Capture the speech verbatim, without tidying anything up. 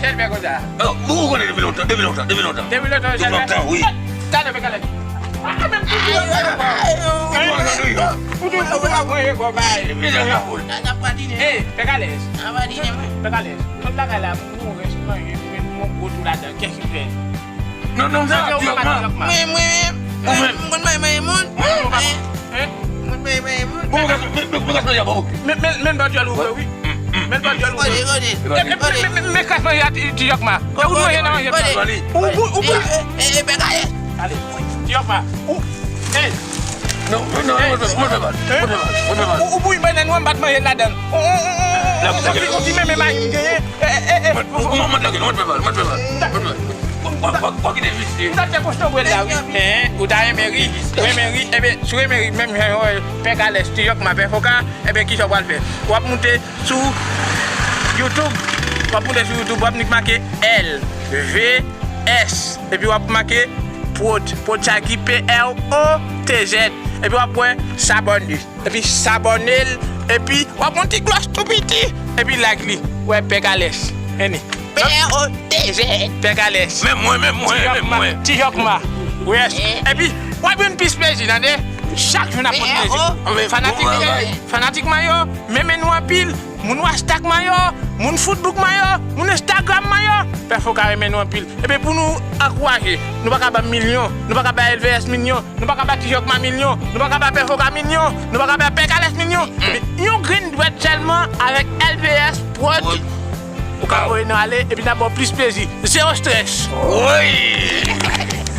Jèlbè konsa. Ou konnen depi lontan, depi lontan, depi lontan. Depi lontan, Jèlbè. Depi lontan, wi. Talè, Pè Kalès. Ah, menm tou. Ou toujou ap manje kò bay. N ap patine. Ey, Pè Kalès. N ap patine, mwen. Pè Kalès. Tout lakay la, moun rès manje, mwen, mwen gwo tou ladan. Kèk ki fè. Non, non, sa, Ti Jòkma. Mwen, mwen, mwen. Ou menm. Mwen, mwen, mwen, mwen. Hein? Mwen, mwen, mwen, mwen. Bon, mwen ka, mwen, mwen, mwen ka chanje avè w. Men, men, men, bòdyòl ou vre, wi. Men, bòdyòl ou vre. Kote, kote, kote. Men, men, men, men, kras manje a Ti, Ti Jòkma. Ou manje nan manje. Ou, ou, ou, ou. E, e, e, Pè Kalès. Ale, Ti Jòkma. Ou, ey. Non, non, non, mwen fè, mwen fè mal. Mwen fè mal, mwen fè mal. Ou, ou bouyi bannann, ou m pa t manje ladan l. Ou, ou, ou, ou, ou, ou, ou ti menmen mayi m genyen. E, e, e, e. Mwen, mwen, mwen lage, mwen fè mal, mwen fè mal. Mwen fè mal. Ou, ou, ou, ou kite visye. M ta te konstwè l la, wi. Hein, ou ta renmen ri, renmen ri. Ebyen, si w renmen ri, menm jan yo, Pè Kalès, Ti Jòkma, Pè Foka, ebyen, kisa w pral fè? W ap moute sou YouTube. W ap moute sou YouTube, w ap nik make L V S. Epi w ap make prod. Prod sa ki P R O T Z. Epi w ap wè sabòne. Epi sabòne l. Epi w ap wè yon ti klòch tou piti. Epi like li. Wè Pè Kalès. Vini. P R O T Z. Pè Kalès. Men mwen, men mwen, men mwen. Ti Jòkma. Yes. Epi, w ap jwenn plis plezi, tande. Chak jou n ap pote plezi. Fanatik, fanatik mayo, m renmen nou anpil. Moun Wastak mayo, moun Facebook mayo, moun Instagram mayo. Pè Foka renmen nou anpil. Ebyen, pou nou ankouraje, nou pa ka ba milyon, nou pa ka ba L V S milyon, nou pa ka ba Ti Jòkma milyon, nou pa ka ba Pè Foka milyon, nou pa ka ba Pè Kalès milyon. Ebyen, yon grenn dwèt sèlman avèk L V S Prod. Ou ka voye nou ale, epi n ap ba w plis plezi. Zewo strès. Woy!